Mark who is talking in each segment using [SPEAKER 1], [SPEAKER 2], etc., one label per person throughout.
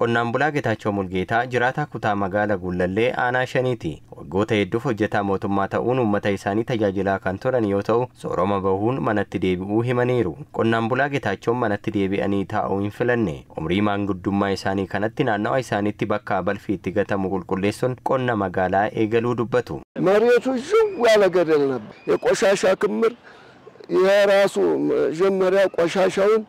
[SPEAKER 1] Qonnaan bulaa Geetaachoo Mulgeetaa jiraataa kutaa magaalaa Gullallee aanaa shaniiti. Waggoota hedduuf hojjetaa mootummaa ta'uun uummata isaanii tajaajilaa kan turan yoo ta'u, sooroma bahuun manatti deebi'uu himaniiru. Qonnaan bulaa Geetaachoon manatti deebi'anii taa'uu hin filanne. Umrii maanguddummaa isaanii kanatti naannawa isaaniitti bakka balfi itti gatamu qulqulleessuun qonna magaalaa eegaluu dubbatu.
[SPEAKER 2] መሬቱ ዥው ያለ ገደል ነበር። የቆሻሻ ክምር የራሱ መጀመሪያ ቆሻሻውን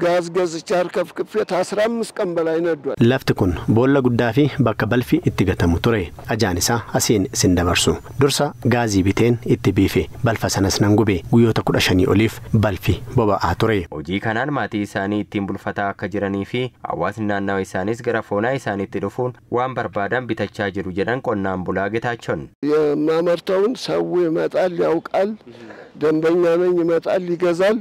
[SPEAKER 2] ጋዝ ገዝቼ አርከፍክፌ 15 ቀን በላይ ነዷል።
[SPEAKER 3] Lafti kun boolla guddaa fi bakka balfi itti gatamu ture. Ajaan isaa asiin sin dabarsu. Dursa gaazii biteen itti biife. Balfa sanas nan gube. Guyyoota 15 oliif balfi boba'aa ture.
[SPEAKER 1] Hojii kanaan maatii isaanii ittiin bulfataa akka jiranii fi hawaasni naannawa isaanis gara foonaa isaaniitti dhufuun waan barbaadan bitachaa jiru jedhan qonnaan bulaa Geetaachoon.
[SPEAKER 2] የማመርተውን ሰው ይመጣል፣ ያውቃል። ደንበኛ ነኝ፣ ይመጣል፣ ይገዛል።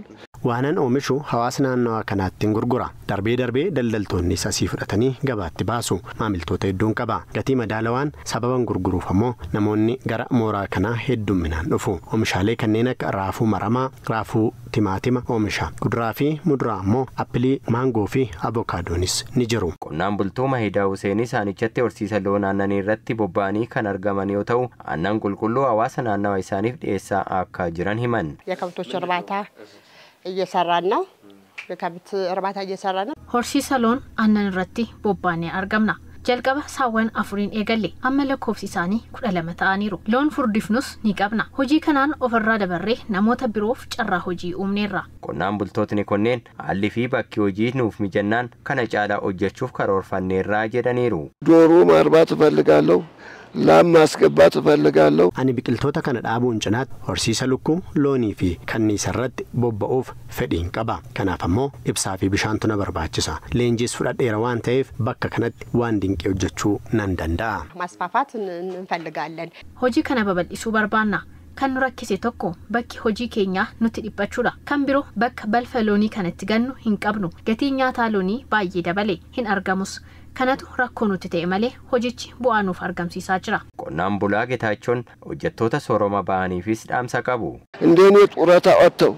[SPEAKER 3] Waanan oomishu hawaasa naannawaa kanaatti hin gurgura. Darbee darbee daldaltoonnis asii fudhatanii gabaatti baasu. Maamiltoota hedduun qaba. Gatii madaalawaan sababan gurguruuf ammoo namoonni gara mooraa kanaa heddumminaan dhufu. Oomishaalee kanneen akka raafuu maramaa, raafuu timaatima oomisha. Kuduraa fi muduraa ammoo appilii, maangoo fi avokaadoonis ni jiru.
[SPEAKER 1] Qonnaan bultuu Mahidaa Huseenis aanichatti horsiisa loon aannanii irratti bobba'anii kan argaman yoo ta'u, aannan qulqulluu hawaasa naannawa isaaniif dhiyeessaa akka jiran himan.
[SPEAKER 4] የከብቶች እርባታ እየሰራን ነው። የከብት እርባታ እየሰራን ነው።
[SPEAKER 5] Horsiisa loon aannan irratti bobbaanee argamna. Jalqaba saawwan afuriin eegalle, amma lakkoofsi isaanii 12 ta'aniiru. Loon furdifnus ni qabna. Hojii kanaan ofirraa dabarree namoota biroof carraa hojii uumneerra.
[SPEAKER 1] Qonnaan bultootni kunneen haalli fi bakki hojii nuuf mijannaan kana caalaa hojjechuuf karoorfanneerraa jedhaniiru.
[SPEAKER 2] ዶሮ ማርባት እፈልጋለሁ። ላም ማስገባት እፈልጋለሁ።
[SPEAKER 3] Ani biqiltoota kana dhaabuun cinaatti horsiisa lukkuu, loonii fi kanniisa irratti bobba'uuf fedhiin qaba. Kanaaf ammoo ibsaa fi bishaantu na barbaachisa. Leenjiis fudhadheera waan ta'eef bakka kanatti waan dinqii hojjechuu nan danda'a.
[SPEAKER 4] ማስፋፋት እንፈልጋለን።
[SPEAKER 5] Hojii kana babal'isuu barbaanna. Kan nu rakkise tokko bakki hojii keenyaa nutti dhiphachuudha. Kan biroo bakka balfa loonii kanatti gannu hin qabnu. Gatiin nyaataa loonii baay'ee dabale, hin argamus. Kanatu rakkoo nutti ta'e malee hojichi bu'aa nuuf argamsiisaa jira.
[SPEAKER 1] Qonnaan bulaa Geetaachoon hojjettoota sooroma ba'aniifis dhaamsa qabu.
[SPEAKER 2] እንደኔ ጡረታ ወጥተው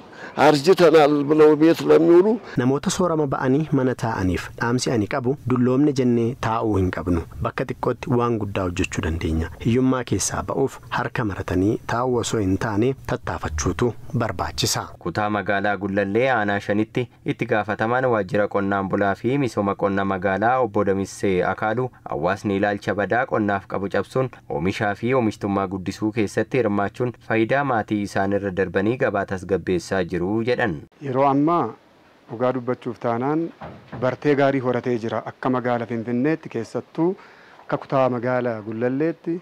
[SPEAKER 2] አርጅተናል ብለው ቤት ለሚውሉ
[SPEAKER 3] Namoota soorama ba'anii mana taa'aniif dhaamsi ani qabu, dulloomne jennee taa'uu hin qabnu. Bakka xiqqootti waan guddaa hojjechuu dandeenya. Hiyyummaa keessaa ba'uuf harka maratanii taa'uu osoo hin taane tattaafachuutu barbaachisa.
[SPEAKER 1] Kutaa magaalaa Gullallee aanaa shanitti itti gaafatamaan waajjira qonnaan bulaa fi misooma qonna magaalaa obbo Damissee Akaaluu hawaasni ilaalcha badaa qonnaaf qabu cabsuun oomishaa fi oomishtummaa guddisuu keessatti hirmaachuun faayidaa maatii isaanirra darbanii gabaa tasgabbeessaa jiru jedhan.
[SPEAKER 6] Yeroo ammaa dhugaa dubbachuuf taanaan bartee gaarii horatee jira. Akka magaala Finfinneetti, keessattuu akka kutaa magaalaa Gullalleetti,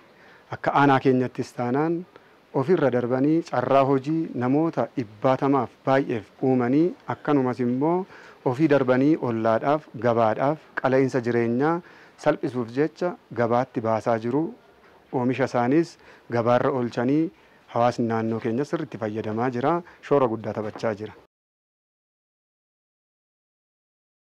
[SPEAKER 6] akka aanaa keenyattis taanaan ofirra darbanii carraa hojii namoota dhibbaatamaaf baay'eef uumanii, akkanumas immoo ofii darbanii ollaadhaaf, gabaadhaaf, qala'insa jireenyaa salphisuuf jecha gabaatti baasaa jiru. Oomisha isaaniis gabaarra oolchanii hawaasni naannoo keenya sirriitti fayyadamaa jira. Shoora guddaa taphachaa jira.